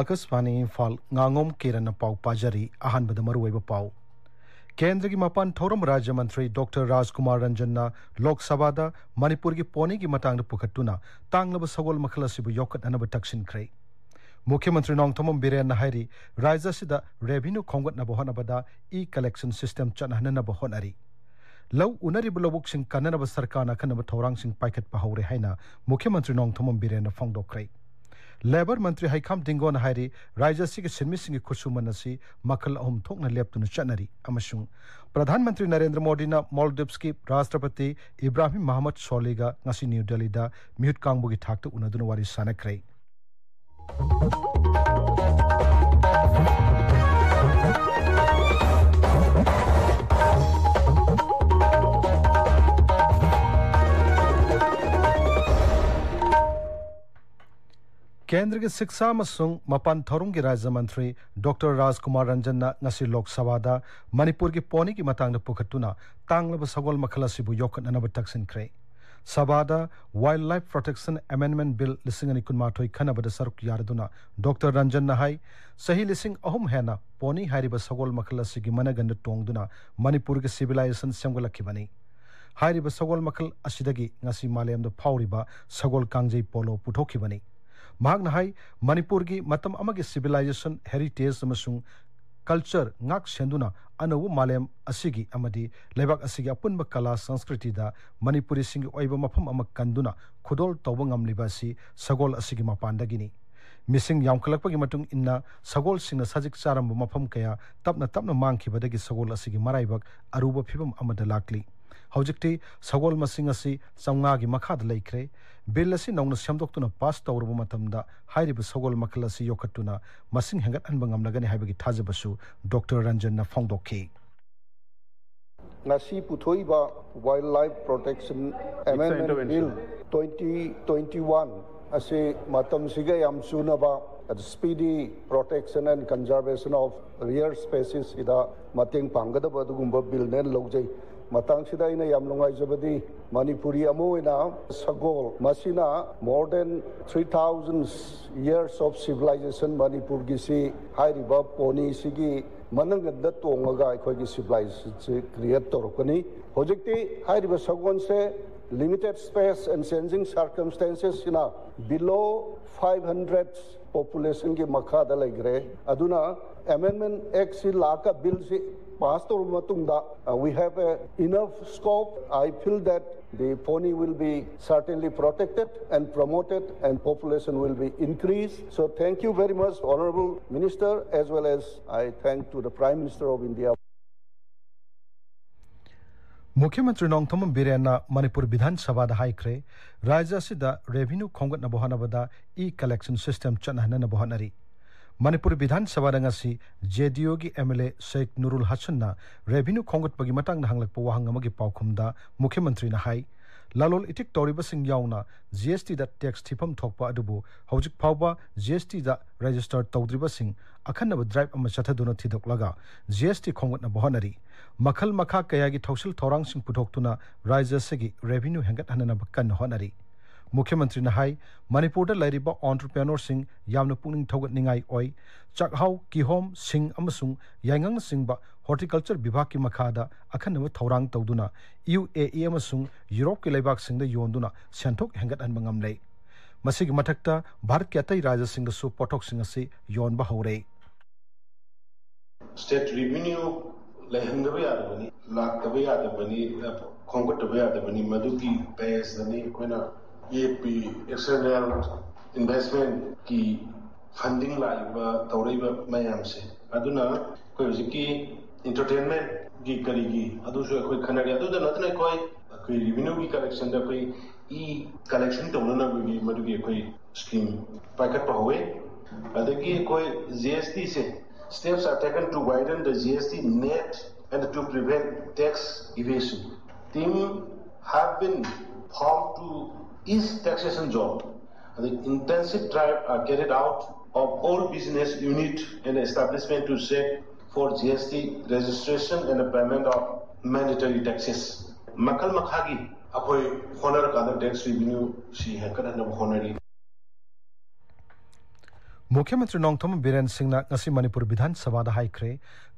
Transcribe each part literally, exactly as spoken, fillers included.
ꯑꯥꯀꯥꯁꯕꯥꯅꯤ ꯏꯝꯐꯥꯜ, ꯉꯥꯉꯣꯝ ꯀꯤꯔꯟꯅ ꯄꯥꯎ ꯄꯥꯖꯔꯤ꯫ ꯑꯍꯥꯟꯕꯗ ꯃꯔꯨꯑꯣꯏꯕ ꯄꯥꯎ꯫ ꯀꯦꯟꯗ꯭ꯔꯒꯤ ꯃꯄꯥꯟ ꯊꯧꯔꯝ ꯔꯥꯖ꯭ꯌ ꯃꯟꯇ꯭ꯔꯤ ꯗꯣꯛꯇꯔ ꯔꯥꯖꯀꯨꯃꯥꯔ ꯔꯟꯖꯟꯅ ꯂꯣꯛ ꯁꯚꯥꯗ ꯃꯅꯤꯄꯨꯔꯒꯤ ꯄꯣꯅꯤꯒꯤ ꯃꯇꯥꯡꯗ ꯄꯨꯈꯠꯇꯨꯅ ꯇꯥꯡꯂꯕ ꯁꯒꯣꯜ ꯃꯈꯜ ꯑꯁꯤꯕꯨ ꯌꯣꯛꯈꯠꯅꯅꯕ ꯇꯛꯁꯤꯟꯈ꯭ꯔꯦ꯫ ꯃꯨꯈ꯭ꯌ ꯃꯟꯇ꯭ꯔꯤ ꯅꯣꯡꯊꯣꯝꯕꯝ ꯕꯤꯔꯦꯟꯅ ꯍꯥꯏꯔꯤ, ꯔꯥꯖ꯭ꯌ ꯑꯁꯤꯗ revenue ꯈꯣꯝꯒꯠꯅꯕ ꯍꯣꯠꯅꯕꯗ e-collection system ꯆꯠꯅꯍꯟꯅꯅꯕ ꯍꯣꯠꯅꯔꯤ꯫ ꯂꯧ ꯎꯅꯔꯤꯕ ꯂꯧꯕꯨꯛꯁꯤꯡ ꯀꯟꯅꯅꯕ ꯁꯔꯀꯥꯔꯅ ꯑꯈꯟꯅꯕ ꯊꯧꯔꯥꯡꯁꯤꯡ ꯄꯥꯏꯈꯠꯄ ꯍꯧꯔꯦ ꯍꯥꯏꯅ ꯃꯨꯈ꯭ꯌ ꯃꯟꯇ꯭ꯔꯤ ꯅꯣꯡꯊꯣꯝꯕꯝ ꯕꯤꯔꯦꯟꯅ ꯐꯣꯡꯗꯣꯛꯈ꯭ꯔꯦ꯫ ꯂꯦꯕꯔ ꯃꯟꯇ꯭ꯔꯤ ꯍꯩꯈꯥꯝ ꯗꯤꯡꯒꯣꯅ ꯍꯥꯏꯔꯤ, ꯔꯥꯖ꯭ꯌ ꯑꯁꯤꯒꯤ ꯁꯤꯟꯃꯤꯁꯤꯡꯒꯤ ꯈꯨꯠꯁꯨꯃꯟ ꯑꯁꯤ ꯃꯈꯜ ꯑꯍꯨꯝ ꯊꯣꯛꯅ ꯂꯦꯞꯇꯨꯅ ꯆꯠꯅꯔꯤ ꯑꯃꯁꯨꯡ ꯄ꯭ꯔꯙꯥꯟ ꯃꯟꯇ꯭ꯔꯤ ꯅꯔꯦꯟꯗ꯭ꯔ ꯃꯣꯗꯤꯅ ꯃꯣꯜꯗꯤꯚꯁꯀꯤ ꯏꯕ꯭ꯔꯥꯍꯤꯝ ꯃꯍꯃꯗ ꯁꯣꯂꯤꯒ ꯉꯁꯤ ꯅ꯭ꯌꯨ ꯗꯦꯜꯂꯤꯗ ꯃꯤꯍꯨꯠ ꯀꯥꯡꯕꯨꯒꯤ ꯊꯥꯛꯇ ꯎꯅꯗꯨꯅ ꯋꯥꯔꯤ ꯁꯥꯟꯅꯈ꯭ꯔꯦ꯫ ꯀꯦꯟꯗ꯭ꯔꯒꯤ ꯁꯤꯛꯁꯥ ꯑꯃꯁꯨꯡ ꯃꯄꯥꯟ ꯊꯧꯔꯝꯒꯤ ꯔꯥꯖ꯭ꯌ ꯃꯟꯇ꯭ꯔꯤ ꯗꯣꯛꯇꯔ ꯔꯥꯖꯀꯨꯃꯥꯔ ꯔꯟꯖꯟꯅ ꯉꯁꯤ ꯂꯣꯛ ꯁꯚꯥꯗ ꯃꯅꯤꯄꯨꯔꯒꯤ ꯄꯣꯅꯤꯒꯤ ꯃꯇꯥꯡꯗ ꯄꯨꯈꯠꯇꯨꯅ ꯇꯥꯡꯂꯕ ꯁꯒꯣꯜ ꯃꯈꯜ ꯑꯁꯤꯕꯨ ꯌꯣꯛꯈꯠꯅꯅꯕ ꯇꯛꯁꯤꯟꯈ꯭ꯔꯦ꯫ ꯁꯚꯥꯗ Wildlife Protection Amendment Bill ꯂꯤꯁꯤꯡ ꯑꯅꯤ ꯀꯨꯟꯃꯥꯊꯣꯏ ꯈꯟꯅꯕꯗ ꯁꯔꯨꯛ ꯌꯥꯔꯗꯨꯅ ꯗꯣꯛꯇꯔ ꯔꯟꯖꯟꯅ ꯍꯥꯏ, ꯆꯍꯤ ꯂꯤꯁꯤꯡ ꯑꯍꯨꯝ ꯍꯦꯟꯅ ꯄꯣꯅꯤ ꯍꯥꯏꯔꯤꯕ ꯁꯒꯣꯜ ꯃꯈꯜ ꯑꯁꯤꯒꯤ ꯃꯅꯒꯟꯗ ꯇꯣꯡꯗꯨꯅ ꯃꯅꯤꯄꯨꯔꯒꯤ civilization ꯁꯦꯝꯒꯠꯂꯛꯈꯤꯕꯅꯤ꯫ ꯍꯥꯏꯔꯤꯕ ꯁꯒꯣꯜ ꯃꯈꯜ ꯑꯁꯤꯗꯒꯤ ꯉꯁꯤ ꯃꯥꯂꯦꯝꯗ ꯐꯥꯎꯔꯤꯕ ꯁꯒꯣꯜ ꯀꯥꯡꯖꯩ ꯄꯣꯂꯣ ꯄꯨꯊꯣꯛꯈꯤꯕꯅꯤ꯫ ꯃꯍꯥꯛꯅ ꯍꯥꯏ, ꯃꯅꯤꯄꯨꯔꯒꯤ ꯃꯇꯝ ꯑꯃꯒꯤ civilization, heritage ꯑꯃꯁꯨꯡ culture ꯉꯥꯛ ꯁꯦꯟꯗꯨꯅ ꯑꯅꯧꯕ ꯃꯥꯂꯦꯝ ꯑꯁꯤꯒꯤ ꯑꯃꯗꯤ ꯂꯩꯕꯥꯛ ꯑꯁꯤꯒꯤ ꯑꯄꯨꯟꯕ ꯀꯂꯥ ꯁꯪꯁꯀ꯭ꯔꯤꯇꯤꯗ ꯃꯅꯤꯄꯨꯔꯤꯁꯤꯡꯒꯤ ꯑꯣꯏꯕ ꯃꯐꯝ ꯑꯃ ꯀꯟꯗꯨꯅ ꯈꯨꯗꯣꯜ ꯇꯧꯕ ꯉꯝꯂꯤꯕ ꯑꯁꯤ ꯁꯒꯣꯜ ꯑꯁꯤꯒꯤ ꯃꯄꯥꯟꯗꯒꯤꯅꯤ꯫ ꯃꯤꯁꯤꯡ ꯌꯥꯝꯈꯠꯂꯛꯄꯒꯤ ꯃꯇꯨꯡ ꯏꯟꯅ ꯁꯒꯣꯜꯁꯤꯡꯅ ꯁꯖꯤꯛ ꯆꯥꯔꯝꯕ ꯃꯐꯝ ꯀꯌꯥ ꯇꯞꯅ ꯇꯞꯅ ꯃꯥꯡꯈꯤꯕꯗꯒꯤ ꯁꯒꯣꯜ ꯑꯁꯤꯒꯤ ꯃꯔꯥꯏꯕꯛ ꯑꯔꯨꯕ ꯐꯤꯕꯝ ꯑꯃꯗ ꯂꯥꯛꯂꯤ꯫ ꯍꯧꯖꯤꯛꯇꯤ ꯁꯒꯣꯜ ꯃꯁꯤꯡ ꯑꯁꯤ ꯆꯥꯝꯃꯉꯥꯒꯤ ꯃꯈꯥꯗ ꯂꯩꯈ꯭ꯔꯦ꯫ ꯕꯤꯜ ꯑꯁꯤ ꯅꯧꯅ ꯁꯦꯝꯗꯣꯛꯇꯨꯅ ꯄꯥꯁ ꯇꯧꯔꯕ ꯃꯇꯝꯗ ꯍꯥꯏꯔꯤꯕ ꯁꯒꯣꯜ ꯃꯈꯜ ꯑꯁꯤ ꯌꯣꯛꯈꯠꯇꯨꯅ ꯃꯁꯤꯡ ꯍꯦꯟꯒꯠꯍꯟꯕ ꯉꯝꯂꯒꯅꯤ ꯍꯥꯏꯕꯒꯤ ꯊꯥꯖꯕꯁꯨ ꯗꯣꯛꯇꯔ ꯔꯟꯖꯟꯅ ꯐꯣꯡꯗꯣꯛꯈꯤ꯫ ꯉꯁꯤ ꯄꯨꯊꯣꯛꯏꯕ Wildlife Protection Amendment Bill twenty twenty-one ꯑꯁꯤ ꯃꯇꯝꯁꯤꯒ ꯌꯥꯝ ꯆꯨꯅꯕ speedy protection and conservation of rare species ꯁꯤꯗ ꯃꯇꯦꯡ ꯄꯥꯡꯒꯗꯕ ꯑꯗꯨꯒꯨꯝꯕ ꯕꯤꯜꯅꯦꯅ ꯂꯧꯖꯩ꯫ ꯃꯇꯥꯡꯁꯤꯗ ꯑꯩꯅ ꯌꯥꯝ ꯅꯨꯡꯉꯥꯏꯖꯕꯗꯤ, ꯃꯅꯤꯄꯨꯔꯤ ꯑꯃ ꯑꯣꯏꯅ ꯁꯒꯣꯜ, ꯃꯁꯤꯅ more than three thousand years of civilization ꯃꯅꯤꯄꯨꯔꯒꯤꯁꯤ ꯍꯥꯏꯔꯤꯕ ꯄꯣꯅꯤꯁꯤꯒꯤ ꯃꯅꯪꯒꯟꯗ ꯇꯣꯡꯉꯒ ꯑꯩꯈꯣꯏꯒꯤ ꯁꯤꯚꯤꯂꯥꯏꯖꯦꯁꯟꯁꯤ ꯀ꯭ꯔꯤꯌꯦꯠ ꯇꯧꯔꯛꯄꯅꯤ꯫ ꯍꯧꯖꯤꯛꯇꯤ ꯍꯥꯏꯔꯤꯕ ꯁꯒꯣꯜꯁꯦ limited space and changing circumstancesꯁꯤꯅ below five hundred populationꯒꯤ ꯃꯈꯥꯗ ꯂꯩꯈ꯭ꯔꯦ꯫ ꯑꯗꯨꯅ ꯑꯦꯃꯦꯟꯃꯦꯟ ꯑꯦꯛꯁꯤ ꯂꯥꯛꯑꯒ ꯕꯤꯜꯁꯤ ꯄꯥꯁ ꯇꯧꯔꯕ ꯃꯇꯨꯡꯗ, uh, we have a enough scope. I feel that the pony will be certainly protected and promoted and population will be increased. So thank you very much, Honorable Minister, as well as I thank to the Prime Minister of India. ꯃꯨꯈ꯭ꯌ ꯃꯟꯇ꯭ꯔꯤ ꯅꯣꯡꯊꯣꯝꯕꯝ ꯕꯤꯔꯦꯟꯅ ꯃꯅꯤꯄꯨꯔ ꯕꯤꯙꯥꯟ ꯁꯚꯥꯗ ꯍꯥꯏꯈ꯭ꯔꯦ, ꯔꯥꯖ꯭ꯌ ꯑꯁꯤꯗ revenue ꯈꯣꯝꯒꯠꯅꯕ ꯍꯣꯠꯅꯕꯗ E collection system ꯆꯠꯅꯍꯟꯅꯕ ꯍꯣꯠꯅꯔꯤ꯫ ꯃꯅꯤꯄꯨꯔ ꯕꯤꯙꯥꯟ ꯁꯚꯥꯗ ꯉꯁꯤ J D ꯌꯨꯒꯤ M L A Sheikh Nurul ꯍꯁꯟꯅ ꯔꯦꯚꯤꯅ꯭ꯌꯨ ꯈꯣꯝꯒꯠꯄꯒꯤ ꯃꯇꯥꯡꯗ ꯍꯪꯂꯛꯄ ꯋꯥꯍꯪ ꯑꯃꯒꯤ ꯄꯥꯎꯈꯨꯝꯗ ꯃꯨꯈ꯭ꯌ ꯃꯟꯇ꯭ꯔꯤꯅ ꯍꯥꯏ, ꯂꯂꯣꯜ ꯏꯇꯤꯛ ꯇꯧꯔꯤꯕꯁꯤꯡ ꯌꯥꯎꯅ ꯖꯤ ꯑꯦꯁ ꯇꯤꯗ ꯇꯦꯛꯁ ꯊꯤꯐꯝ ꯊꯣꯛꯄ ꯑꯗꯨꯕꯨ ꯍꯧꯖꯤꯛ ꯐꯥꯎꯕ ꯖꯤ ꯑꯦꯁ ꯇꯤꯗ ꯔꯦꯖꯤꯁꯇꯔ ꯇꯧꯗ꯭ꯔꯤꯕꯁꯤꯡ ꯑꯈꯟꯅꯕ ꯗ꯭ꯔꯥꯏꯚ ꯑꯃ ꯆꯠꯊꯗꯨꯅ ꯊꯤꯗꯣꯛꯂꯒ ꯖꯤ ꯑꯦꯁ ꯇꯤ ꯈꯣꯝꯒꯠꯅꯕ ꯍꯣꯠꯅꯔꯤ꯫ ꯃꯈꯜ ꯃꯈꯥ ꯀꯌꯥꯒꯤ ꯊꯧꯁꯤꯜ ꯊꯧꯔꯥꯡꯁꯤꯡ ꯄꯨꯊꯣꯛꯇꯨꯅ ꯔꯥꯖ꯭ꯌ ꯑꯁꯤꯒꯤ ꯔꯦꯚꯤꯅ꯭ꯌꯨ ꯍꯦꯟꯒꯠꯍꯟꯅꯅꯕ ꯀꯟꯅ ꯍꯣꯠꯅꯔꯤ꯫ ꯃꯨꯈ꯭ꯌ ꯃꯟꯇ꯭ꯔꯤꯅ ꯍꯥꯏ, ꯃꯅꯤꯄꯨꯔꯗ ꯂꯩꯔꯤꯕ ꯑꯣꯟꯇꯔꯄ꯭ꯔꯦꯅꯣꯔꯁꯤꯡ ꯌꯥꯝꯅ ꯄꯨꯛꯅꯤꯡ ꯊꯧꯒꯠꯅꯤꯡꯉꯥꯏ ꯑꯣꯏ꯫ ꯆꯥꯛꯍꯥꯎ, ꯀꯤꯍꯣꯝ, ꯁꯤꯡ ꯑꯃꯁꯨꯡ ꯌꯥꯏꯉꯪꯅꯆꯤꯡꯕ ꯍꯣꯔꯇꯤꯀꯜꯆꯔ ꯕꯤꯚꯥꯒꯀꯤ ꯃꯈꯥꯗ ꯑꯈꯟꯅꯕ ꯊꯧꯔꯥꯡ ꯇꯧꯗꯨꯅ ꯌꯨ ꯑꯦ ꯏ ꯑꯃꯁꯨꯡ ꯌꯨꯔꯣꯞꯀꯤ ꯂꯩꯕꯥꯛꯁꯤꯡꯗ ꯌꯣꯟꯗꯨꯅ ꯁꯦꯟꯊꯣꯛ ꯍꯦꯟꯒꯠꯍꯟꯕ ꯉꯝꯂꯦ꯫ ꯃꯁꯤꯒꯤ ꯃꯊꯛꯇ ꯚꯥꯔꯠꯀꯤ ꯑꯇꯩ ꯔꯥꯖ꯭ꯌꯁꯤꯡꯗꯁꯨ ꯄꯣꯠꯊꯣꯛꯁꯤꯡ ꯑꯁꯤ ꯌꯣꯟꯕ ꯍꯧꯔꯦ꯫ ꯁ꯭ꯇꯦꯠ ꯔꯤꯚꯤꯅ꯭ꯌꯨ ꯂꯩꯍꯟꯗꯕ ꯌꯥꯗꯕꯅꯤ, ꯂꯥꯛꯇꯕ ꯌꯥꯗꯕꯅꯤ, ꯈꯣꯝꯒꯠꯇꯕ ꯌꯥꯗꯕꯅꯤ꯫ ꯃꯗꯨꯒꯤ ꯕꯦꯁꯇꯅꯤ ꯑꯩꯈꯣꯏꯅ ꯏ ꯑꯦꯐ ꯄꯤ, ꯑꯦꯛꯁꯇꯔꯅꯦꯜ ꯏꯟꯚꯦꯁꯃꯦꯟꯠꯀꯤ ꯐꯟꯗꯤꯡ ꯂꯥꯛꯏꯕ, ꯇꯧꯔꯛꯏꯕ ꯃꯌꯥꯝꯁꯦ꯫ ꯑꯗꯨꯅ ꯑꯩꯈꯣꯏ ꯍꯧꯖꯤꯛꯀꯤ ꯏꯟꯇꯔꯇꯦꯟꯃꯦꯟꯠꯀꯤ ꯀꯔꯤꯒꯤ ꯑꯗꯨꯁꯨ ꯑꯩꯈꯣꯏ ꯈꯟꯅꯔꯤ꯫ ꯑꯗꯨꯗ ꯅꯠꯇꯅ ꯑꯩꯈꯣꯏ, ꯑꯩꯈꯣꯏ ꯔꯤꯚꯤꯅ꯭ꯌꯨꯒꯤ ꯀꯂꯦꯛꯁꯟꯗ ꯑꯩꯈꯣꯏ ꯏ ꯀꯂꯦꯛꯁꯟ ꯇꯧꯅꯅꯕꯒꯤ ꯃꯗꯨꯒꯤ ꯑꯩꯈꯣꯏ ꯁ꯭ꯀꯤꯝ ꯄꯥꯏꯈꯠꯄ ꯍꯧꯋꯤ꯫ ꯑꯗꯒꯤ ꯑꯩꯈꯣꯏ ꯖꯤ ꯑꯦꯁ ꯇꯤꯁꯦ, steps are taken to widen the G S T net and to prevent tax evasion. Team have been formed to each taxation zone. The intensive drive are carried out of all business unit and establishment to check for G S T registration and the payment of mandatory taxes. ꯃꯈꯜ ꯃꯈꯥꯒꯤ ꯑꯩꯈꯣꯏ ꯍꯣꯠꯅꯔꯀꯥꯟꯗ tax revenue ꯁꯤ ꯍꯦꯟꯒꯠꯍꯟꯅꯕ ꯍꯣꯠꯅꯔꯤ꯫ ꯃꯨꯈ꯭ꯌ ꯃꯟꯇ꯭ꯔꯤ ꯅꯣꯡꯊꯣꯝ ꯕꯤꯔꯦꯟ ꯁꯤꯡꯅ ꯉꯁꯤ ꯃꯅꯤꯄꯨꯔ ꯕꯤꯙꯥꯟ ꯁꯚꯥꯗ ꯍꯥꯏꯈ꯭ꯔꯦ,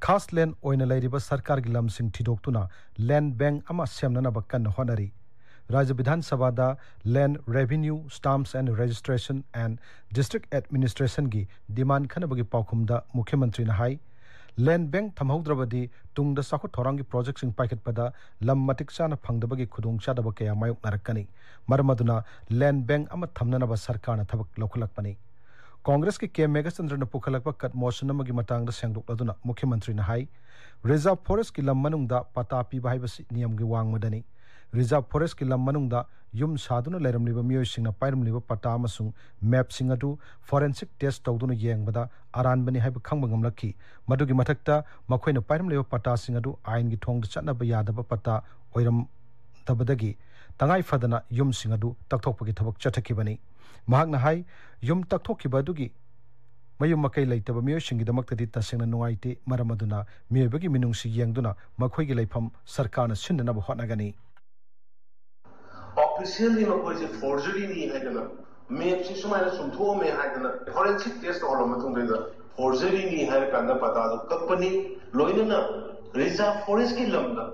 ꯈꯥꯁ ꯂꯦꯟ ꯑꯣꯏꯅ ꯂꯩꯔꯤꯕ ꯁꯔꯀꯥꯔꯒꯤ ꯂꯝꯁꯤꯡ ꯊꯤꯗꯣꯛꯇꯨꯅ ꯂꯦꯟ ꯕꯦꯡ ꯑꯃ ꯁꯦꯝꯅꯅꯕ ꯀꯟꯅ ꯍꯣꯠꯅꯔꯤ꯫ ꯔꯥꯖ꯭ꯌ ꯕꯤꯙꯥꯟ ꯁꯚꯥꯗ Land Revenue, Stamps and Registration and District Administrationꯒꯤ demand ꯈꯟꯅꯕꯒꯤ ꯄꯥꯎꯈꯨꯝꯗ ꯃꯨꯈ꯭ꯌ ꯃꯟꯇ꯭ꯔꯤꯅ ꯍꯥꯏ, ꯂꯦꯟ ꯕꯦꯡ ꯊꯝꯍꯧꯗ꯭ꯔꯕꯗꯤ ꯇꯨꯡꯗ ꯆꯥꯎꯈꯠ ꯊꯧꯔꯥꯡꯒꯤ projectꯁꯤꯡ ꯄꯥꯏꯈꯠꯄꯗ ꯂꯝ ꯃꯇꯤꯛ ꯆꯥꯅ ꯐꯪꯗꯕꯒꯤ ꯈꯨꯗꯣꯡꯆꯥꯗꯕ ꯀꯌꯥ ꯃꯥꯌꯣꯛꯅꯔꯛꯀꯅꯤ꯫ ꯃꯔꯝ ꯑꯗꯨꯅ ꯂꯦꯟ ꯕꯦꯡ ꯑꯃ ꯊꯝꯅꯅꯕ ꯁꯔꯀꯥꯔꯅ ꯊꯕꯛ ꯂꯧꯈꯠꯂꯛꯄꯅꯤ꯫ ꯀꯣꯡꯒ꯭ꯔꯦꯁꯀꯤ ꯀꯦ ꯃꯦꯘꯆꯟꯗ꯭ꯔꯅ ꯄꯨꯈꯠꯂꯛꯄ cut motion ꯑꯃꯒꯤ ꯃꯇꯥꯡꯗ ꯁꯦꯡꯗꯣꯛꯂꯗꯨꯅ ꯃꯨꯈ꯭ꯌ ꯃꯟꯇ꯭ꯔꯤꯅ ꯍꯥꯏ, reserve forestꯀꯤ ꯂꯝ ꯃꯅꯨꯡꯗ ꯄꯇꯥ ꯄꯤꯕ ꯍꯥꯏꯕꯁꯤ ꯅꯤꯌꯝꯒꯤ ꯋꯥꯡꯃꯗꯅꯤ꯫ Reserve forestꯀꯤ ꯂꯝ ꯃꯅꯨꯡꯗ ꯌꯨꯝ ꯁꯥꯗꯨꯅ ꯂꯩꯔꯝꯂꯤꯕ ꯃꯤꯑꯣꯏꯁꯤꯡꯅ ꯄꯥꯏꯔꯝꯂꯤꯕ ꯄꯇꯥ ꯑꯃꯁꯨꯡ mapꯁꯤꯡ ꯑꯗꯨ forensic test ꯇꯧꯗꯨꯅ ꯌꯦꯡꯕꯗ ꯑꯔꯥꯟꯕꯅꯤ ꯍꯥꯏꯕ ꯈꯪꯕ ꯉꯝꯂꯛꯈꯤ꯫ ꯃꯗꯨꯒꯤ ꯃꯊꯛꯇ ꯃꯈꯣꯏꯅ ꯄꯥꯏꯔꯝꯂꯤꯕ ꯄꯇꯥꯁꯤꯡ ꯑꯗꯨ ꯑꯥꯏꯟꯒꯤ ꯊꯣꯡꯗ ꯆꯠꯅꯕ ꯌꯥꯗꯕ ꯄꯇꯥ ꯑꯣꯏꯔꯝꯗꯕꯗꯒꯤ ꯇꯉꯥꯏ ꯐꯗꯅ ꯌꯨꯝꯁꯤꯡ ꯑꯗꯨ ꯇꯛꯊꯣꯛꯄꯒꯤ ꯊꯕꯛ ꯆꯠꯊꯈꯤꯕꯅꯤ꯫ ꯃꯍꯥꯛꯅ ꯍꯥꯏ, ꯌꯨꯝ ꯇꯛꯊꯣꯛꯈꯤꯕ ꯑꯗꯨꯒꯤ ꯃꯌꯨꯝ ꯃꯀꯩ ꯂꯩꯇꯕ ꯃꯤꯑꯣꯏꯁꯤꯡꯒꯤꯗꯃꯛꯇꯗꯤ ꯇꯁꯦꯡꯅ ꯅꯨꯡꯉꯥꯏꯇꯦ, ꯃꯔꯝ ꯑꯗꯨꯅ ꯃꯤꯑꯣꯏꯕꯒꯤ ꯃꯤꯅꯨꯡꯁꯤ ꯌꯦꯡꯗꯨꯅ ꯃꯈꯣꯏꯒꯤ ꯂꯩꯐꯝ ꯁꯔꯀꯥꯔꯅ ꯁꯤꯟꯅꯅꯕ ꯍꯣꯠꯅꯒꯅꯤ꯫ Officially ꯃꯈꯣꯏꯁꯦ forgeryꯅꯤ ꯍꯥꯏꯗꯅ, mapꯁꯤ ꯁꯨꯃꯥꯏꯅ ꯆꯨꯝꯊꯣꯛꯑꯝꯃꯦ ꯍꯥꯏꯗꯅ forensic test ꯇꯧꯍꯜꯂ ꯃꯇꯨꯡꯗ forgeryꯅꯤ ꯍꯥꯏꯔꯀꯥꯟꯗ ꯄꯇꯥꯗꯣ ꯀꯛꯄꯅꯤ꯫ ꯂꯣꯏꯅꯅ reserve forestꯀꯤ ꯂꯝꯗ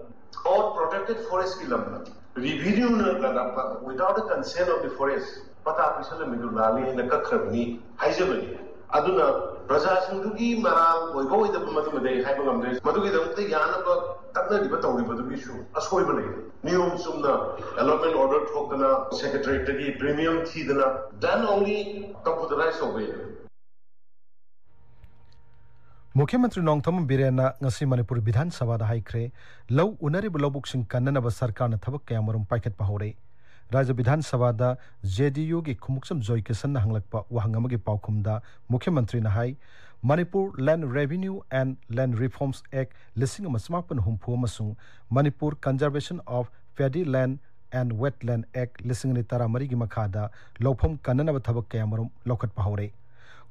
or protected forestꯀꯤ ꯂꯝꯗ revenueꯅ ꯀꯅꯥ, without the consent of the forest ꯄꯇꯥ ꯄꯤꯁꯜꯂꯝꯃꯤꯗꯨ ꯂꯥꯜꯂꯤ ꯍꯥꯏꯅ ꯀꯛꯈ꯭ꯔꯕꯅꯤ ꯍꯥꯏꯖꯕꯅꯤ꯫ ꯑꯗꯨꯅ ꯄ꯭ꯔꯖꯥꯁꯤꯡꯗꯨꯒꯤ ꯃꯔꯥꯜ ꯑꯣꯏꯕ ꯑꯣꯏꯗꯕ ꯃꯗꯨꯃꯗꯤ ꯑꯩ ꯍꯥꯏꯕ ꯉꯝꯗ꯭ꯔꯦ꯫ ꯃꯗꯨꯒꯤꯗꯃꯛꯇ ꯌꯥꯅꯕ ꯇꯛꯅꯔꯤꯕ ꯇꯧꯔꯤꯕꯗꯨꯒꯤꯁꯨ ꯑꯁꯣꯏꯕ ꯂꯩ꯫ ꯅꯤꯌꯣꯝ ꯆꯨꯝꯅ allotment order ꯊꯣꯛꯇꯅ secretariatꯇꯒꯤ premium ꯊꯤꯗꯅ then only computerize ꯇꯧꯕ ꯌꯥꯏ꯫ ꯃꯨꯈ꯭ꯌ ꯃꯟꯇ꯭ꯔꯤ ꯅꯣꯡꯊꯣꯝꯕꯝ ꯕꯤꯔꯦꯟꯅ ꯉꯁꯤ ꯃꯅꯤꯄꯨꯔ ꯕꯤꯙꯥꯟ ꯁꯚꯥꯗ ꯍꯥꯏꯈ꯭ꯔꯦ, ꯂꯧ ꯎꯅꯔꯤꯕ ꯂꯧꯕꯨꯛꯁꯤꯡ ꯀꯟꯅꯅꯕ ꯁꯔꯀꯥꯔꯅ ꯊꯕꯛ ꯀꯌꯥꯃꯔꯨꯝ ꯄꯥꯏꯈꯠꯄ ꯍꯧꯔꯦ꯫ ꯔꯥꯖ꯭ꯌ ꯕꯤꯙꯥꯟ ꯁꯚꯥꯗ J D Uꯒꯤ ꯈꯨꯃꯨꯛꯆꯝ ꯖꯣꯏꯀꯤꯁꯟꯅ ꯍꯪꯂꯛꯄ ꯋꯥꯍꯪ ꯑꯃꯒꯤ ꯄꯥꯎꯈꯨꯝꯗ ꯃꯨꯈ꯭ꯌ ꯃꯟꯇ꯭ꯔꯤꯅ ꯍꯥꯏ, Manipur Land Revenue and Land Reforms Act ꯂꯤꯁꯤꯡ ꯑꯃ ꯆꯃꯥꯄꯟ ꯍꯨꯝꯐꯨ ꯑꯃꯁꯨꯡ Manipur Conservation of Paddy Land and Wetland Act ꯂꯤꯁꯤꯡ ꯑꯅꯤ ꯇꯔꯥꯃꯔꯤꯒꯤ ꯃꯈꯥꯗ ꯂꯧꯐꯝ ꯀꯟꯅꯅꯕ ꯊꯕꯛ ꯀꯌꯥꯃꯔꯨꯝ ꯂꯧꯈꯠꯄ ꯍꯧꯔꯦ꯫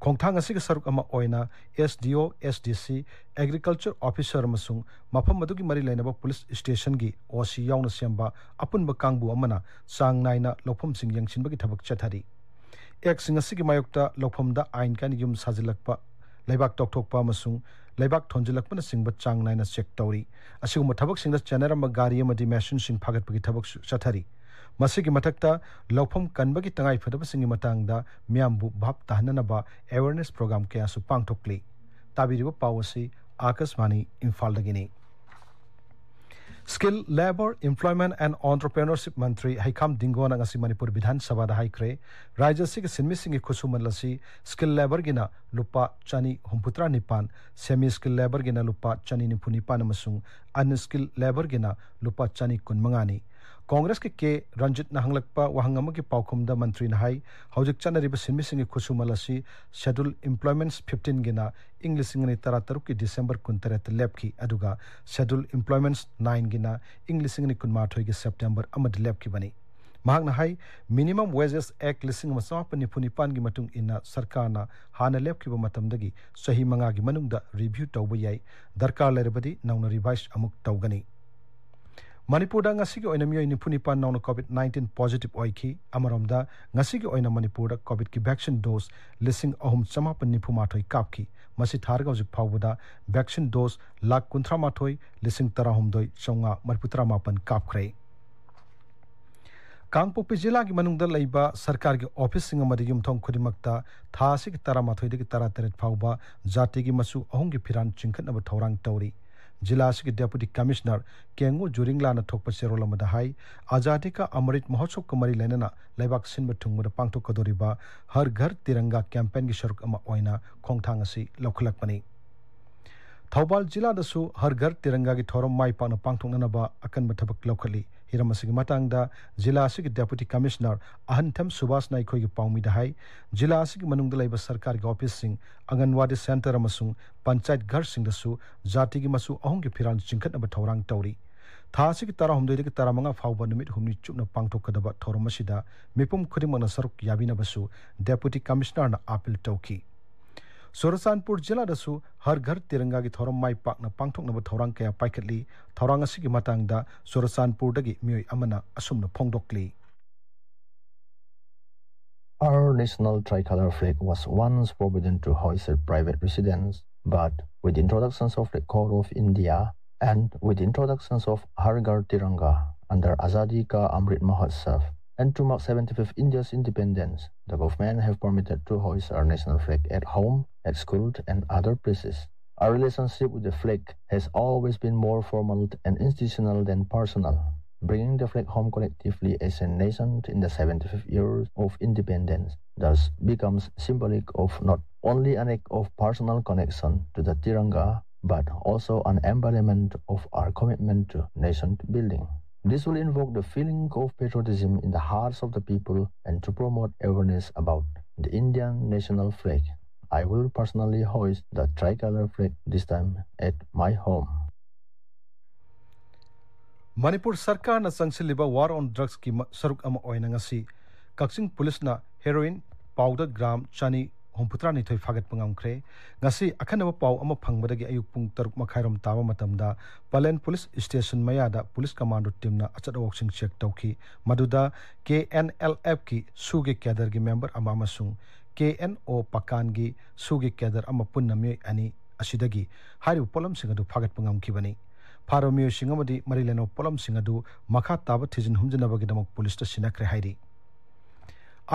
ꯈꯣꯡꯊꯥꯡ ꯑꯁꯤꯒꯤ ꯁꯔꯨꯛ ꯑꯃ ꯑꯣꯏꯅ ꯑꯦꯁ ꯗꯤ ꯑꯣ, ꯑꯦꯁ ꯗꯤ ꯁꯤ, ꯑꯦꯒ꯭ꯔꯤꯀꯜꯆꯔ ꯑꯣꯐꯤꯁꯔ ꯑꯃꯁꯨꯡ ꯃꯐꯝ ꯑꯗꯨꯒꯤ ꯃꯔꯤ ꯂꯩꯅꯕ ꯄꯨꯂꯤꯁ ꯁ꯭ꯇꯦꯁꯟꯒꯤ ꯑꯣ ꯁꯤ ꯌꯥꯎꯅ ꯁꯦꯝꯕ ꯑꯄꯨꯟꯕ ꯀꯥꯡꯕꯨ ꯑꯃꯅ ꯆꯥꯡ ꯅꯥꯏꯅ ꯂꯧꯐꯝꯁꯤꯡ ꯌꯦꯡꯁꯤꯟꯕꯒꯤ ꯊꯕꯛ ꯆꯠꯊꯔꯤ꯫ ꯑꯦꯛꯁꯤꯡ ꯑꯁꯤꯒꯤ ꯃꯥꯌꯣꯛꯇ ꯂꯧꯐꯝꯗ ꯑꯥꯏꯟ ꯀꯥꯏꯅ ꯌꯨꯝ ꯁꯥꯖꯤꯜꯂꯛꯄ, ꯂꯩꯕꯥꯛ ꯇꯧꯊꯣꯛꯄ ꯑꯃꯁꯨꯡ ꯂꯩꯕꯥꯛ ꯊꯣꯟꯖꯤꯜꯂꯛꯄꯅꯆꯤꯡꯕ ꯆꯥꯡ ꯅꯥꯏꯅ ꯆꯦꯛ ꯇꯧꯔꯤ꯫ ꯑꯁꯤꯒꯨꯝꯕ ꯊꯕꯛꯁꯤꯡꯗ ꯆꯦꯟꯅꯔꯝꯕ ꯒꯥꯔꯤ ꯑꯃꯗꯤ ꯃꯦꯁꯤꯟꯁꯤꯡ ꯐꯥꯒꯠꯄꯒꯤ ꯊꯕꯛꯁꯨ ꯆꯠꯊꯔꯤ꯫ ꯃꯁꯤꯒꯤ ꯃꯊꯛꯇ ꯂꯧꯐꯝ ꯀꯟꯕꯒꯤ ꯇꯉꯥꯏꯐꯗꯕꯁꯤꯡꯒꯤ ꯃꯇꯥꯡꯗ ꯃꯤꯌꯥꯝꯕꯨ ꯚꯥꯞ ꯇꯥꯍꯟꯅꯅꯕ ꯑꯦꯋꯦꯔꯅꯦꯁ ꯄ꯭ꯔꯣꯒ꯭ꯔꯥꯝ ꯀꯌꯥꯁꯨ ꯄꯥꯡꯊꯣꯛꯂꯤ꯫ ꯇꯥꯕꯤꯔꯤꯕ ꯄꯥꯎ ꯑꯁꯤ ꯑꯥꯀꯥꯁꯕꯥꯅꯤ ꯏꯝꯐꯥꯜꯗꯒꯤꯅꯤ꯫ Skill, Labour, Employment and Entrepreneurship ꯃꯟꯇ꯭ꯔꯤ ꯍꯩꯈꯥꯝ ꯗꯤꯡꯒꯣꯅ ꯉꯁꯤ ꯃꯅꯤꯄꯨꯔ ꯕꯤꯙꯥꯟ ꯁꯚꯥꯗ ꯍꯥꯏꯈ꯭ꯔꯦ, ꯔꯥꯖ꯭ꯌ ꯑꯁꯤꯒꯤ ꯁꯤꯟꯃꯤꯁꯤꯡꯒꯤ ꯈꯨꯠꯁꯨꯃꯟ ꯑꯁꯤ ꯁ꯭ꯀꯤꯜ ꯂꯦꯕꯔꯒꯤꯅ ꯂꯨꯄꯥ ꯆꯅꯤ ꯍꯨꯝꯐꯨꯇꯔꯥ ꯅꯤꯄꯥꯟ, ꯁꯦꯃꯤ ꯁ꯭ꯀꯤꯜ ꯂꯦꯕꯔꯒꯤꯅ ꯂꯨꯄꯥ ꯆꯅꯤ ꯅꯤꯐꯨ ꯅꯤꯄꯥꯟ ꯑꯃꯁꯨꯡ ꯑꯟꯁ꯭ꯀꯤꯜ ꯂꯦꯕꯔꯒꯤꯅ ꯂꯨꯄꯥ ꯆꯅꯤ ꯀꯨꯟꯃꯉꯥꯅꯤ꯫ ꯀꯣꯡꯒ꯭ꯔꯦꯁꯀꯤ ꯀꯦ ꯔꯟꯖꯤꯠꯅ ꯍꯪꯂꯛꯄ ꯋꯥꯍꯪ ꯑꯃꯒꯤ ꯄꯥꯎꯈꯨꯝꯗ ꯃꯟꯇ꯭ꯔꯤꯅ ꯍꯥꯏ, ꯍꯧꯖꯤꯛ ꯆꯠꯅꯔꯤꯕ ꯁꯤꯟꯃꯤꯁꯤꯡꯒꯤ ꯈꯨꯠꯁꯨꯃꯟ ꯑꯁꯤ ꯁꯦꯗ꯭ꯌꯨꯜ ꯏꯝꯄ꯭ꯂꯣꯏꯃꯦꯟꯠꯁ ꯐꯤꯐꯇꯤꯟꯒꯤꯅ ꯏꯪ ꯂꯤꯁꯤꯡ ꯑꯅꯤ ꯇꯔꯥꯇꯔꯨꯛꯀꯤ ꯗꯤꯁꯦꯝꯕꯔ ꯀꯨꯟꯇꯔꯦꯠꯇ ꯂꯦꯞꯈꯤ, ꯑꯗꯨꯒ ꯁꯦꯗ꯭ꯌꯨꯜ ꯏꯝꯄ꯭ꯂꯣꯏꯃꯦꯟꯠꯁ ꯅꯥꯏꯟꯒꯤꯅ ꯏꯪ ꯂꯤꯁꯤꯡ ꯑꯅꯤ ꯀꯨꯟꯃꯥꯊꯣꯏꯒꯤ ꯁꯦꯞꯇꯦꯝꯕꯔ ꯑꯃꯗ ꯂꯦꯞꯈꯤꯕꯅꯤ꯫ ꯃꯍꯥꯛꯅ ꯍꯥꯏ, ꯃꯤꯅꯤꯃꯝ ꯋꯦꯖꯦꯁ ꯑꯦꯛ ꯂꯤꯁꯤꯡ ꯑꯃ ꯆꯃꯥꯄꯟ ꯅꯤꯐꯨ ꯅꯤꯄꯥꯟꯒꯤ ꯃꯇꯨꯡ ꯏꯟꯅ ꯁꯔꯀꯥꯔꯅ ꯍꯥꯟꯅ ꯂꯦꯞꯈꯤꯕ ꯃꯇꯝꯗꯒꯤ ꯆꯍꯤ ꯃꯉꯥꯒꯤ ꯃꯅꯨꯡꯗ ꯔꯤꯚ꯭ꯌꯨ ꯇꯧꯕ ꯌꯥꯏ, ꯗꯔꯀꯥꯔ ꯂꯩꯔꯕꯗꯤ ꯅꯧꯅ ꯔꯤꯚꯥꯏꯁ ꯑꯃꯨꯛ ꯇꯧꯒꯅꯤ꯫ ꯃꯅꯤꯄꯨꯔꯗ ꯉꯁꯤꯒꯤ ꯑꯣꯏꯅ ꯃꯤꯑꯣꯏ ꯅꯤꯐꯨ ꯅꯤꯄꯥꯟ ꯅꯧꯅ ꯀꯣꯚꯤꯗ ꯅꯥꯏꯟꯇꯤꯟ ꯄꯣꯖꯤꯇꯤꯚ ꯑꯣꯏꯈꯤ꯫ ꯑꯃꯔꯣꯝꯗ, ꯉꯁꯤꯒꯤ ꯑꯣꯏꯅ ꯃꯅꯤꯄꯨꯔꯗ ꯀꯣꯚꯤꯗꯀꯤ ꯚꯦꯛꯁꯤꯟ ꯗꯣꯁ ꯂꯤꯁꯤꯡ ꯑꯍꯨꯝ ꯆꯃꯥꯄꯟ ꯅꯤꯐꯨ ꯃꯥꯊꯣꯏ ꯀꯥꯞꯈꯤ꯫ ꯃꯁꯤ ꯊꯥꯔꯒ ꯍꯧꯖꯤꯛ ꯐꯥꯎꯕꯗ ꯚꯦꯛꯁꯤꯟ ꯗꯣꯁ ꯂꯥꯈ ꯀꯨꯟꯊ꯭ꯔꯥ ꯃꯥꯊꯣꯏ ꯂꯤꯁꯤꯡ ꯇꯔꯥꯍꯨꯝꯗꯣꯏ ꯆꯥꯝꯃꯉꯥ ꯃꯔꯤꯐꯨ ꯇꯔꯥ ꯃꯥꯄꯟ ꯀꯥꯞꯈ꯭ꯔꯦ꯫ ꯀꯥꯡꯄꯣꯛꯄꯤ ꯖꯤꯂꯥꯒꯤ ꯃꯅꯨꯡꯗ ꯂꯩꯕ ꯁꯔꯀꯥꯔꯒꯤ ꯑꯣꯐꯤꯁꯁꯤꯡ ꯑꯃꯗꯤ ꯌꯨꯝꯊꯣꯡ ꯈꯨꯗꯤꯡꯃꯛꯇ ꯊꯥ ꯑꯁꯤꯒꯤ ꯇꯔꯥꯃꯥꯊꯣꯏꯗꯒꯤ ꯇꯔꯥꯇꯔꯦꯠ ꯐꯥꯎꯕ ꯖꯥꯇꯤꯒꯤ ꯃꯆꯨ ꯑꯍꯨꯝꯒꯤ ꯐꯤꯔꯥꯜ ꯆꯤꯡꯈꯠꯅꯕ ꯊꯧꯔꯥꯡ ꯇꯧꯔꯤ꯫ ꯖꯤꯂꯥ ꯑꯁꯤꯒꯤ ꯗꯦꯄꯨꯇꯤ ꯀꯃꯤꯁꯅꯔ ꯀꯦꯡꯉꯨ ꯖꯨꯔꯤꯡꯂꯥꯅ ꯊꯣꯛꯄ ꯆꯦꯔꯣꯜ ꯑꯃꯗ ꯍꯥꯏ, ꯑꯖꯥꯗꯤ ꯀꯥ ꯑꯃꯔꯤꯠ ꯃꯍꯣꯠꯁꯕꯀ ꯃꯔꯤ ꯂꯩꯅꯅ ꯂꯩꯕꯥꯛ ꯁꯤꯟꯕ ꯊꯨꯡꯕꯗ ꯄꯥꯡꯊꯣꯛꯀꯗꯧꯔꯤꯕ ꯍꯔ ꯘꯔ ꯇꯤꯔꯪꯒꯥ ꯀꯦꯝꯄꯦꯟꯒꯤ ꯁꯔꯨꯛ ꯑꯃ ꯑꯣꯏꯅ ꯈꯣꯡꯊꯥꯡ ꯑꯁꯤ ꯂꯧꯈꯠꯂꯛꯄꯅꯤ꯫ ꯊꯧꯕꯥꯜ ꯖꯤꯂꯥꯗꯁꯨ ꯍꯔ ꯘꯔ ꯇꯤꯔꯪꯒꯥꯒꯤ ꯊꯧꯔꯝ ꯃꯥꯏ ꯄꯥꯛꯅ ꯄꯥꯡꯊꯣꯛꯅꯅꯕ ꯑꯀꯟꯕ ꯊꯕꯛ ꯂꯧꯈꯠꯂꯤ꯫ ꯍꯤꯔꯝ ꯑꯁꯤꯒꯤ ꯃꯇꯥꯡꯗ ꯖꯤꯂꯥ ꯑꯁꯤꯒꯤ ꯗꯦꯄꯨꯇꯤ ꯀꯃꯤꯁꯅꯔ ꯑꯍꯟꯊꯦꯝ ꯁꯨꯕꯥꯁꯅ ꯑꯩꯈꯣꯏꯒꯤ ꯄꯥꯎꯃꯤꯗ ꯍꯥꯏ, ꯖꯤꯂꯥ ꯑꯁꯤꯒꯤ ꯃꯅꯨꯡꯗ ꯂꯩꯕ ꯁꯔꯀꯥꯔꯒꯤ ꯑꯣꯐꯤꯁꯁꯤꯡ, ꯑꯪꯒꯟꯋꯥꯗꯤ ꯁꯦꯟꯇꯔ ꯑꯃꯁꯨꯡ ꯄꯟꯆꯥꯌꯠ ꯘꯔꯁꯤꯡꯗꯁꯨ ꯖꯥꯇꯤꯒꯤ ꯃꯆꯨ ꯑꯍꯨꯝꯒꯤ ꯐꯤꯔꯥꯜ ꯆꯤꯡꯈꯠꯅꯕ ꯊꯧꯔꯥꯡ ꯇꯧꯔꯤ꯫ ꯊꯥ ꯑꯁꯤꯒꯤ ꯇꯔꯥꯍꯨꯝꯗꯣꯏꯗꯒꯤ ꯇꯔꯥꯃꯉꯥ ꯐꯥꯎꯕ ꯅꯨꯃꯤꯠ ꯍꯨꯝꯅꯤ ꯆꯨꯞꯅ ꯄꯥꯡꯊꯣꯛꯀꯗꯕ ꯊꯧꯔꯝ ꯑꯁꯤꯗ ꯃꯤꯄꯨꯝ ꯈꯨꯗꯤꯡꯃꯛꯅ ꯁꯔꯨꯛ ꯌꯥꯕꯤꯅꯕꯁꯨ ꯗꯦꯄꯨꯇꯤ ꯀꯃꯤꯁꯅꯔꯅ ꯑꯥꯄꯤꯜ ꯇꯧꯈꯤ꯫ ꯆꯨꯔꯆꯥꯟꯄꯨꯔ ꯖꯤꯂꯥꯗꯁꯨ ꯍꯔ ꯘꯔ ꯇꯤꯔꯪꯒꯥꯒꯤ ꯊꯧꯔꯝ ꯃꯥꯏ ꯄꯥꯛꯅ ꯄꯥꯡꯊꯣꯛꯅꯕ ꯊꯧꯔꯥꯡ ꯀꯌꯥ ꯄꯥꯏꯈꯠꯂꯤ꯫ ꯊꯧꯔꯥꯡ ꯑꯁꯤꯒꯤ ꯃꯇꯥꯡꯗ ꯆꯨꯔꯆꯥꯟꯄꯨꯔꯗꯒꯤ ꯃꯤꯑꯣꯏ ꯑꯃꯅ ꯑꯁꯨꯝꯅ ꯐꯣꯡꯗꯣꯛꯂꯤ꯫ Our national tricolor flag was once forbidden to hoist at private residence, but with introductions of the Code of India and with introductions of Har Ghar Tiranga under Azadi Ka Amrit Mahotsav and to mark seventy-fifth India's independence, the government have permitted to hoist our national flag at home, at school, and other places. Our relationship with the flag has always been more formal and institutional than personal. Bringing the flag home collectively as a nation in the seventy-fifth year of independence thus becomes symbolic of not only an act of personal connection to the Tiranga, but also an embodiment of our commitment to nation building. This will invoke the feeling of patriotism in the hearts of the people and to promote awareness about the Indian national flag. I will personally hoist the tricolor flag this time at my home. Manipur ꯁꯔꯀꯥꯔꯅ ꯆꯪꯁꯤꯜꯂꯤꯕ War on Drugsꯀꯤ ꯃ-, ꯁꯔꯨꯛ ꯑꯃ ꯑꯣꯏꯅ ꯉꯁꯤ ꯀꯛꯆꯤꯡ ꯄꯨꯂꯤꯁꯅ heroin powder gram ꯆꯅꯤ ꯍꯨꯝꯐꯨꯇꯔꯥꯅꯤꯊꯣꯏ ꯐꯥꯒꯠꯄ ꯉꯝꯈ꯭ꯔꯦ꯫ ꯉꯁꯤ ꯑꯈꯟꯅꯕ ꯄꯥꯎ ꯑꯃ ꯐꯪꯕꯗꯒꯤ ꯑꯌꯨꯛ ꯄꯨꯡ ꯇꯔꯨꯛ ꯃꯈꯥꯏꯔꯣꯝ ꯇꯥꯕ ꯃꯇꯝꯗ ꯄꯂꯦꯟ ꯄꯨꯂꯤꯁ ꯁ꯭ꯇꯦꯁꯟ ꯃꯌꯥꯗ ꯄꯨꯂꯤꯁ ꯀꯃꯥꯟꯗꯣ ꯇꯤꯝꯅ ꯑꯆꯠ ꯑꯋꯣꯛꯁꯤꯡ ꯆꯦꯛ ꯇꯧꯈꯤ꯫ ꯃꯗꯨꯗ ꯀꯦ ꯑꯦꯟ ꯑꯦꯜ ꯑꯦꯐꯀꯤ ꯁꯨꯒꯤ ꯀꯦꯗꯔꯒꯤ ꯃꯦꯝꯕꯔ ꯑꯃ ꯑꯃꯁꯨꯡ ꯀꯦ ꯑꯦꯟ ꯑꯣ ꯄꯀꯥꯟꯒꯤ ꯁꯨꯒꯤ ꯀꯦꯗꯔ ꯑꯃ ꯄꯨꯟꯅ ꯃꯤꯑꯣꯏ ꯑꯅꯤ ꯑꯁꯤꯗꯒꯤ ꯍꯥꯏꯔꯤꯕ ꯄꯣꯠꯂꯝꯁꯤꯡ ꯑꯗꯨ ꯐꯥꯒꯠꯄ ꯉꯝꯈꯤꯕꯅꯤ꯫ ꯐꯥꯔꯕ ꯃꯤꯑꯣꯏꯁꯤꯡ ꯑꯃꯗꯤ ꯃꯔꯤ ꯂꯩꯅꯕ ꯄꯣꯠꯂꯝꯁꯤꯡ ꯑꯗꯨ ꯃꯈꯥ ꯇꯥꯕ ꯊꯤꯖꯤꯟ ꯍꯨꯝꯖꯤꯟꯅꯕꯒꯤꯗꯃꯛ ꯄꯨꯂꯤꯁꯇ ꯁꯤꯟꯅꯈ꯭ꯔꯦ ꯍꯥꯏꯔꯤ꯫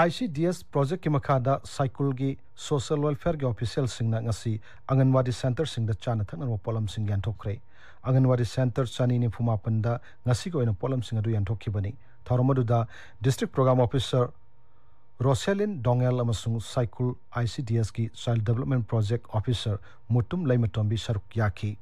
ꯑꯥꯏ ꯁꯤ ꯗꯤ ꯑꯦꯁ ꯄ꯭ꯔꯣꯖꯦꯛꯀꯤ ꯃꯈꯥꯗ ꯁꯥꯏꯀꯨꯜꯒꯤ social welfareꯒꯤ ꯑꯣꯐꯤꯁꯤꯌꯦꯜꯁꯤꯡꯅ ꯉꯁꯤ ꯑꯪꯒꯟꯋꯥꯗꯤ ꯁꯦꯟꯇꯔꯁꯤꯡꯗ ꯆꯥꯅ ꯊꯛꯅꯕ ꯄꯣꯠꯂꯝꯁꯤꯡ ꯌꯦꯟꯊꯣꯛꯈ꯭ꯔꯦ꯫ ꯑꯪꯒꯟꯋꯥꯗꯤ ꯁꯦꯟꯇꯔ ꯆꯅꯤ ꯅꯤꯐꯨ ꯃꯥꯄꯟꯗ ꯉꯁꯤꯒꯤ ꯑꯣꯏꯅ ꯄꯣꯠꯂꯝꯁꯤꯡ ꯑꯗꯨ ꯌꯦꯟꯊꯣꯛꯈꯤꯕꯅꯤ꯫ ꯊꯧꯔꯝ ꯑꯗꯨꯗ district program officer Roselin Dongel ꯑꯃꯁꯨꯡ ꯁꯥꯏꯀꯨꯜ ꯑꯥꯏ ꯁꯤ ꯗꯤ ꯑꯦꯁꯀꯤ child development project officer Mutum Leimatombi ꯁꯔꯨꯛ ꯌꯥꯈꯤ꯫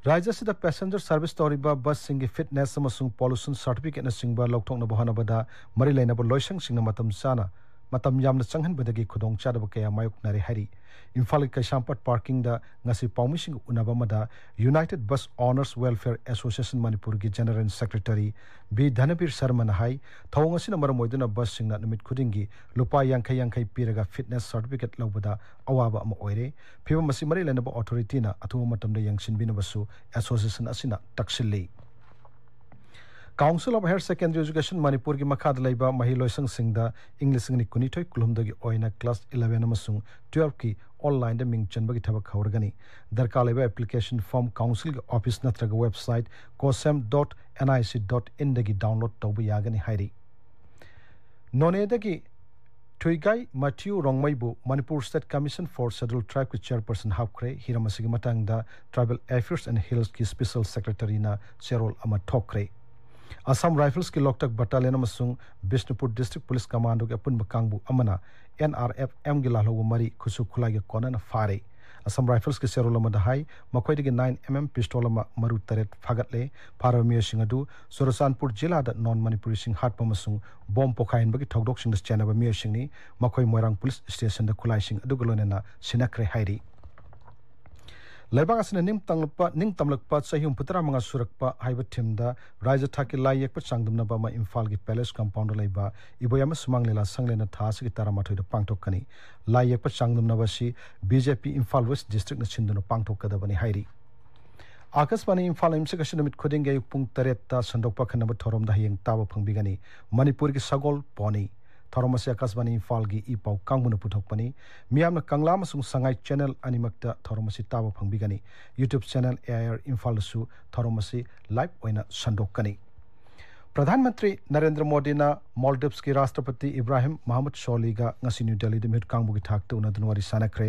ꯔꯥꯖ꯭ꯌ ꯑꯁꯤꯗ ꯄꯦꯁꯦꯟꯖꯔ ꯁꯔꯚꯤꯁ ꯇꯧꯔꯤꯕ ꯕꯁꯁꯤꯡꯒꯤ ꯐꯤꯠꯅꯦꯁ ꯑꯃꯁꯨꯡ ꯄꯣꯂꯨꯁꯟ ꯁꯥꯔꯇꯤꯐꯤꯀꯦꯠꯅꯆꯤꯡꯕ ꯂꯧꯊꯣꯛꯅꯕ ꯍꯣꯠꯅꯕꯗ ꯃꯔꯤ ꯂꯩꯅꯕ ꯂꯣꯏꯁꯪꯁꯤꯡꯅ ꯃꯇꯝ ꯆꯥꯅ ꯃꯇꯝ ꯌꯥꯝꯅ ꯆꯪꯍꯟꯕꯗꯒꯤ ꯈꯨꯗꯣꯡꯆꯥꯗꯕ ꯀꯌꯥ ꯃꯥꯌꯣꯛꯅꯔꯦ ꯍꯥꯏꯔꯤ꯫ ꯏꯝꯐꯥꯜꯒꯤ ꯀꯩꯁꯥꯝꯄꯥꯠ ꯄꯥꯔꯀꯤꯡꯗ ꯉꯁꯤ ꯄꯥꯎꯃꯤꯁꯤꯡꯒ ꯎꯅꯕ ꯑꯃꯗ United Bus Owners Welfare Association ꯃꯅꯤꯄꯨꯔꯒꯤ ꯖꯦꯅꯔꯦꯜ ꯁꯦꯀ꯭ꯔꯦꯇꯔꯤ ꯕꯤ ꯙꯅꯕꯤꯔ ꯁꯔꯃꯅ ꯍꯥꯏ, ꯊꯧꯑꯣꯡ ꯑꯁꯤꯅ ꯃꯔꯝ ꯑꯣꯏꯗꯨꯅ ꯕꯁꯁꯤꯡꯅ ꯅꯨꯃꯤꯠ ꯈꯨꯗꯤꯡꯒꯤ ꯂꯨꯄꯥ ꯌꯥꯡꯈꯩ ꯌꯥꯡꯈꯩ ꯄꯤꯔꯒ ꯐꯤꯠꯅꯦꯁ ꯁꯔꯇꯤꯐꯤꯀꯦꯠ ꯂꯧꯕꯗ ꯑꯋꯥꯕ ꯑꯃ ꯑꯣꯏꯔꯦ꯫ ꯐꯤꯕꯝ ꯑꯁꯤ ꯃꯔꯤ ꯂꯩꯅꯕ ꯑꯣꯊꯣꯔꯤꯇꯤꯅ ꯑꯊꯨꯕ ꯃꯇꯝꯗ ꯌꯦꯡꯁꯤꯟꯕꯤꯅꯕꯁꯨ ꯑꯦꯁꯣꯁꯤꯌꯦꯁꯟ ꯑꯁꯤꯅ ꯇꯛꯁꯤꯜꯂꯤ꯫ Council of Higher Secondary Education ꯃꯅꯤꯄꯨꯔꯒꯤ ꯃꯈꯥꯗ ꯂꯩꯕ ꯃꯍꯩꯂꯣꯏꯁꯪꯁꯤꯡꯗ ꯏꯪ ꯂꯤꯁꯤꯡ ꯑꯅꯤ ꯀꯨꯟꯅꯤꯊꯣꯏ ꯀꯨꯟꯍꯨꯝꯗꯣꯏꯒꯤ ꯑꯣꯏꯅ ꯀ꯭ꯂꯥꯁ eleven ꯑꯃꯁꯨꯡ twelveꯀꯤ ꯑꯣꯟꯂꯥꯏꯟꯗ ꯃꯤꯡ ꯆꯟꯕꯒꯤ ꯊꯕꯛ ꯍꯧꯔꯒꯅꯤ꯫ ꯗꯔꯀꯥꯔ ꯂꯩꯕ ꯑꯦꯄ꯭ꯂꯤꯀꯦꯁꯟ ꯐꯣꯔꯝ ꯀꯥꯎꯟꯁꯤꯜꯒꯤ ꯑꯣꯐꯤꯁ ꯅꯠꯇ꯭ꯔꯒ website COHSEM dot N I C dot inꯗꯒꯤ ꯗꯥꯎꯟꯂꯣꯗ ꯇꯧꯕ ꯌꯥꯒꯅꯤ ꯍꯥꯏꯔꯤ꯫ ꯅꯣꯅꯦꯗꯒꯤ ꯊꯨꯏꯒꯥꯏ ꯃꯊ꯭ꯌꯨ ꯔꯣꯡꯃꯩꯕꯨ Manipur State Commission for Scheduled Tribeꯀꯤ ꯆꯦꯌꯔꯄꯔꯁꯟ ꯍꯥꯞꯈ꯭ꯔꯦ꯫ ꯍꯤꯔꯝ ꯑꯁꯤꯒꯤ ꯃꯇꯥꯡꯗ Tribal Affairs and Hillsꯀꯤ ꯁ꯭ꯄꯦꯁꯦꯜ ꯁꯦꯀ꯭ꯔꯦꯇꯔꯤꯅ ꯆꯦꯔꯣꯜ ꯑꯃ ꯊꯣꯛꯈ꯭ꯔꯦ꯫ ꯑꯁꯥꯝ ꯔꯥꯏꯐꯜꯁꯀꯤ ꯂꯣꯛꯇꯛ ꯕꯠꯇꯥꯂꯤꯌꯟ ꯑꯃꯁꯨꯡ ꯕꯤꯁꯅꯨꯄꯨꯔ ꯗꯤꯁꯇ꯭ꯔꯤꯛ ꯄꯨꯂꯤꯁ ꯀꯃꯥꯟꯗꯣꯒꯤ ꯑꯄꯨꯟꯕ ꯀꯥꯡꯕꯨ ꯑꯃꯅ N R F Mꯒꯤ ꯂꯥꯜꯍꯧꯕ ꯃꯔꯤ ꯈꯨꯠꯁꯨ ꯈꯨꯠꯂꯥꯏꯒ ꯀꯣꯟꯅꯅ ꯐꯥꯔꯦ꯫ ꯑꯁꯥꯝ ꯔꯥꯏꯐꯜꯁꯀꯤ ꯆꯦꯔꯣꯜ ꯑꯃꯗ ꯍꯥꯏ, ꯃꯈꯣꯏꯗꯒꯤ nine M M ꯄꯤꯁꯇꯣꯜ ꯑꯃ, ꯃꯔꯨ ꯇꯔꯦꯠ ꯐꯥꯒꯠꯂꯦ꯫ ꯐꯥꯔꯕ ꯃꯤꯑꯣꯏꯁꯤꯡ ꯑꯗꯨ ꯆꯨꯔꯆꯥꯟꯄꯨꯔ ꯖꯤꯂꯥꯗ ꯅꯣꯟ ꯃꯅꯤꯄꯨꯔꯤꯁꯤꯡ ꯍꯥꯠꯄ ꯑꯃꯁꯨꯡ ꯕꯣꯝ ꯄꯣꯈꯥꯏꯍꯟꯕꯒꯤ ꯊꯧꯗꯣꯛꯁꯤꯡꯗ ꯆꯦꯟꯅꯕ ꯃꯤꯑꯣꯏꯁꯤꯡꯅꯤ꯫ ꯃꯈꯣꯏ ꯃꯣꯏꯔꯥꯡ ꯄꯨꯂꯤꯁ ꯁ꯭ꯇꯦꯁꯟꯗ ꯈꯨꯠꯂꯥꯏꯁꯤꯡ ꯑꯗꯨꯒ ꯂꯣꯏꯅꯅ ꯁꯤꯟꯅꯈ꯭ꯔꯦ ꯍꯥꯏꯔꯤ꯫ ꯂꯩꯕꯥꯛ ꯑꯁꯤꯅ ꯅꯤꯡꯇꯝꯂꯛꯄ, ꯅꯤꯡꯇꯝꯂꯛꯄ ꯆꯍꯤ ꯍꯨꯝꯐꯨꯇꯔꯥ ꯃꯉꯥ ꯁꯨꯔꯛꯄ ꯍꯥꯏꯕ ꯊꯤꯝꯗ ꯔꯥꯏꯖ꯭ꯌ ꯊꯥꯛꯀꯤ ꯂꯥꯏ ꯌꯦꯛꯄ ꯆꯥꯡꯗꯝꯅꯕ ꯑꯃ ꯏꯝꯐꯥꯜꯒꯤ ꯄꯦꯂꯦꯁ ꯀꯝꯄꯥꯎꯟꯗ ꯂꯩꯕ ꯏꯕꯣꯌꯥꯏꯃ ꯁꯨꯃꯥꯡ ꯂꯤꯂꯥ ꯁꯪꯂꯦꯟꯗ ꯊꯥ ꯑꯁꯤꯒꯤ ꯇꯔꯥꯃꯥꯊꯣꯏꯗ ꯄꯥꯡꯊꯣꯛꯀꯅꯤ꯫ ꯂꯥꯏ ꯌꯦꯛꯄ ꯆꯥꯡꯗꯝꯅꯕ ꯑꯁꯤ B J P Imphal West ꯗꯤꯁꯇ꯭ꯔꯤꯛꯅ ꯁꯤꯟꯗꯨꯅ ꯄꯥꯡꯊꯣꯛꯀꯗꯕꯅꯤ ꯍꯥꯏꯔꯤ꯫ ꯑꯥꯀꯥꯁꯕꯥꯅꯤ ꯏꯝꯐꯥꯜ ꯑꯦꯝꯁꯤꯛ ꯑꯁꯤ ꯅꯨꯃꯤꯠ ꯈꯨꯗꯤꯡꯒꯤ ꯑꯌꯨꯛ ꯄꯨꯡ ꯇꯔꯦꯠꯇ ꯁꯟꯗꯣꯛꯄ ꯑꯈꯟꯅꯕ ꯊꯧꯔꯝꯗ ꯍꯌꯦꯡ ꯇꯥꯕ ꯐꯪꯕꯤꯒꯅꯤ꯫ ꯃꯅꯤꯄꯨꯔꯒꯤ ꯁꯒꯣꯜ ꯄꯣꯅꯤ꯫ ꯊꯧꯔꯝ ꯑꯁꯤ ꯑꯥꯀꯥꯁꯕꯥꯅꯤ ꯏꯝꯐꯥꯜꯒꯤ ꯏ ꯄꯥꯎ ꯀꯥꯡꯕꯨꯅ ꯄꯨꯊꯣꯛꯄꯅꯤ꯫ ꯃꯤꯌꯥꯝꯅ ꯀꯪꯂꯥ ꯑꯃꯁꯨꯡ ꯁꯉꯥꯏ ꯆꯦꯅꯦꯜ ꯑꯅꯤꯃꯛꯇ ꯊꯧꯔꯝ ꯑꯁꯤ ꯇꯥꯕ ꯐꯪꯕꯤꯒꯅꯤ꯫ YouTube channel A I R ꯏꯝꯐꯥꯜꯗꯁꯨ ꯊꯧꯔꯝ ꯑꯁꯤ ꯂꯥꯏꯚ ꯑꯣꯏꯅ ꯁꯟꯗꯣꯛꯀꯅꯤ꯫ ꯄ꯭ꯔꯙꯥꯟ ꯃꯟꯇ꯭ꯔꯤ ꯅꯔꯦꯟꯗ꯭ꯔ ꯃꯣꯗꯤꯅ ꯃꯣꯜꯗꯤꯚꯁꯀꯤ ꯔꯥꯁꯇ꯭ꯔꯄꯇꯤ ꯏꯕ꯭ꯔꯥꯍꯤꯝ ꯃꯍꯃꯨꯗ ꯁꯣꯂꯤꯒ ꯉꯁꯤ ꯅ꯭ꯌꯨ ꯗꯦꯜꯂꯤꯗ ꯃꯤꯍꯨꯠ ꯀꯥꯡꯕꯨꯒꯤ ꯊꯥꯛꯇ ꯎꯅꯗꯨꯅ ꯋꯥꯔꯤ ꯁꯥꯟꯅꯈ꯭ꯔꯦ꯫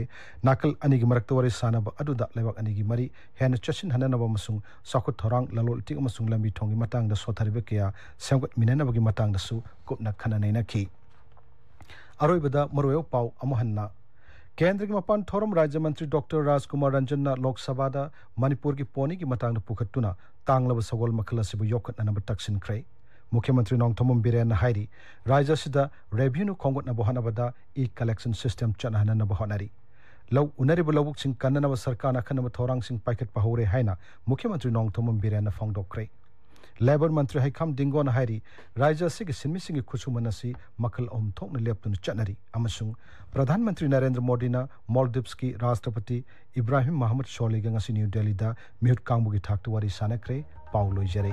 ꯅꯥꯀꯜ ꯑꯅꯤꯒꯤ ꯃꯔꯛꯇ ꯋꯥꯔꯤ ꯁꯥꯟꯅꯕ ꯑꯗꯨꯗ ꯂꯩꯕꯥꯛ ꯑꯅꯤꯒꯤ ꯃꯔꯤ ꯍꯦꯟꯅ ꯆꯦꯠꯁꯤꯟꯍꯟꯅꯅꯕ ꯑꯃꯁꯨꯡ ꯆꯥꯎꯈꯠ ꯊꯧꯔꯥꯡ, ꯂꯂꯣꯟ ꯏꯇꯤꯛ ꯑꯃꯁꯨꯡ ꯂꯝꯕꯤ ꯊꯣꯡꯒꯤ ꯃꯇꯥꯡꯗ ꯁꯣꯠꯊꯔꯤꯕ ꯀꯌꯥ ꯁꯦꯝꯒꯠꯃꯤꯟꯅꯅꯕꯒꯤ ꯃꯇꯥꯡꯗꯁꯨ ꯀꯨꯞꯅ ꯈꯟꯅ ꯅꯩꯅꯈꯤ꯫ ꯑꯔꯣꯏꯕꯗ ꯃꯔꯨꯑꯣꯏꯕ ꯄꯥꯎ ꯑꯃꯨꯛ ꯍꯟꯅ꯫ ꯀꯦꯟꯗ꯭ꯔꯒꯤ ꯃꯄꯥꯟ ꯊꯧꯔꯝ ꯔꯥꯖ꯭ꯌ ꯃꯟꯇ꯭ꯔꯤ ꯗꯣꯛꯇꯔ ꯔꯥꯖꯀꯨꯃꯥꯔ ꯔꯟꯖꯟꯅ ꯂꯣꯛ ꯁꯚꯥꯗ ꯃꯅꯤꯄꯨꯔꯒꯤ ꯄꯣꯅꯤꯒꯤ ꯃꯇꯥꯡꯗ ꯄꯨꯈꯠꯇꯨꯅ ꯇꯥꯡꯂꯕ ꯁꯒꯣꯜ ꯃꯈꯜ ꯑꯁꯤꯕꯨ ꯌꯣꯛꯈꯠꯅꯅꯕ ꯇꯛꯁꯤꯟꯈ꯭ꯔꯦ꯫ ꯃꯨꯈ꯭ꯌ ꯃꯟꯇ꯭ꯔꯤ ꯅꯣꯡꯊꯣꯝꯕꯝ ꯕꯤꯔꯦꯟꯅ ꯍꯥꯏꯔꯤ, ꯔꯥꯖ꯭ꯌ ꯑꯁꯤꯗ revenue ꯈꯣꯝꯒꯠꯅꯕ ꯍꯣꯠꯅꯕꯗ e-collection system ꯆꯠꯅꯍꯟꯅꯕ ꯍꯣꯠꯅꯔꯤ꯫ ꯂꯧ ꯎꯅꯔꯤꯕ ꯂꯧꯕꯨꯛꯁꯤꯡ ꯀꯟꯅꯅꯕ ꯁꯔꯀꯥꯔꯅ ꯑꯈꯟꯅꯕ ꯊꯧꯔꯥꯡꯁꯤꯡ ꯄꯥꯏꯈꯠꯄ ꯍꯧꯔꯦ ꯍꯥꯏꯅ ꯃꯨꯈ꯭ꯌ ꯃꯟꯇ꯭ꯔꯤ ꯅꯣꯡꯊꯣꯝꯕꯝ ꯕꯤꯔꯦꯟꯅ ꯐꯣꯡꯗꯣꯛꯈ꯭ꯔꯦ꯫ Labour ꯃꯟꯇ꯭ꯔꯤ ꯍꯩꯈꯥꯝ ꯗꯤꯡꯒꯣꯅ ꯍꯥꯏꯔꯤ, ꯔꯥꯖ꯭ꯌ ꯑꯁꯤꯒꯤ ꯁꯤꯟꯃꯤꯁꯤꯡꯒꯤ ꯈꯨꯠꯁꯨꯃꯟ ꯑꯁꯤ ꯃꯈꯜ ꯑꯍꯨꯝ ꯊꯣꯛꯅ ꯂꯦꯞꯇꯨꯅ ꯆꯠꯅꯔꯤ ꯑꯃꯁꯨꯡ ꯄ꯭ꯔꯙꯥꯟ ꯃꯟꯇ꯭ꯔꯤ ꯅꯔꯦꯟꯗ꯭ꯔ ꯃꯣꯗꯤꯅ ꯃꯣꯜꯗꯤꯚꯁꯀꯤ ꯔꯥꯁꯇ꯭ꯔꯄꯇꯤ ꯏꯕ꯭ꯔꯥꯍꯤꯝ ꯃꯍꯃꯗ ꯁꯣꯂꯤꯒ ꯉꯁꯤ ꯅ꯭ꯌꯨ ꯗꯦꯜꯂꯤꯗ ꯃꯤꯍꯨꯠ ꯀꯥꯡꯕꯨꯒꯤ ꯊꯥꯛꯇ ꯋꯥꯔꯤ ꯁꯥꯟꯅꯈ꯭ꯔꯦ꯫ ꯄꯥꯎ ꯂꯣꯏꯖꯔꯦ꯫